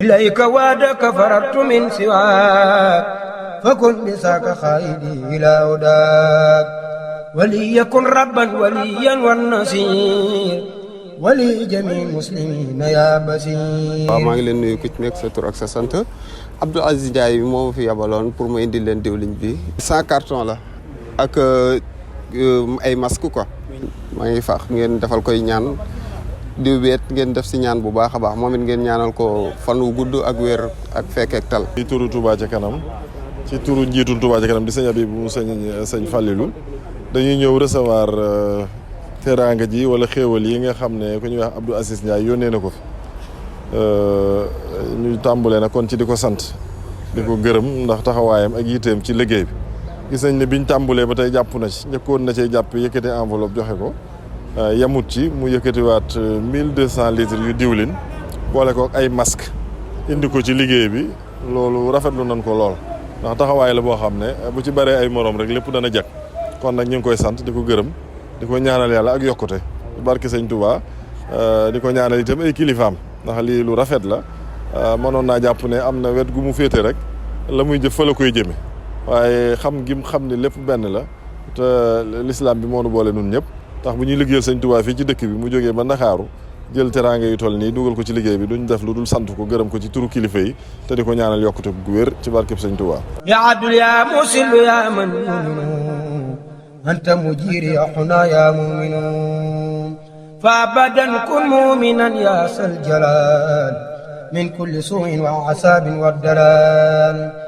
إليك وعدك فررت من سواك فكن بساك خائدي إلى هداك وليكن ربا وليا والنصير ولي جميع المسلمين يا بصير. waaw maa ngi leen nuyu ku ci nekk sa tur ak sa sant Abdou Aziz Ndiaye bi moo fi yabaloon pour ma indi leen diwlin bi 100 carton la ak ay masque quoi. maa ngi fax ngeen defal koy ñaan diw beet ngeen def si ñaan bu baax a baax moom it ngeen ñaanal ko fan wu gudd ak wér ak fekkeek tal. ci turu Touba ca kanam ci turu njiitul Touba ca kanam di sëñ Habib mu sëñ Fallilou dañuy ñëw recevoir teraanga ji wala xéewal yi nga xam ne ku ñuy wax Abdou Aziz Ndiaye yónnee na ko fi ñu tàmbalee na kon ci di ko sant di ko gërëm ndax taxawaayam ak yitteem ci liggéey bi gis nañ ne biñ tàmbalee ba tey jàpp na ci njëkkoon na cay jàpp yëkkati enveloppe joxe ko yamut ci mu yëkkatiwaat 1200 litres yu diwlin boole ko ay masque indi ko ci liggéey bi loolu rafetlu nañ ko lool ndax taxawaay la boo xam ne bu ci baree ay morom rek lépp dana jag kon nag ñu ngi koy sant di ko gërëm di ko ñaanal yàlla ak yokkute barke sëñ Touba di ko ñaanal itam ay kilifaam ndax lii lu rafet la mënoon naa jàpp ne am na wet gu mu féete rek la muy jëf fa la koy jëme waaye xam gim xam ne lépp benn la te l'islam bi moo nu boole nun ñëpp tax bu ñuy liggéeyal sëñ Touba fii ci dëkk bi mu jógee ba Ndakaaru jël teraanga yu toll nii dugal ko ci liggéey bi duñ def lu dul sant ko gërëm ko ci turu kilifa yi te di ko ñaanal yokkute gu wér ci barkeb sëñ Touba. يا عدل يا مسل يا من أنت مجيري أحنا يا مؤمن فأبدا كن مؤمنا يا ذا الجلال من كل سوء وعذاب والدلال.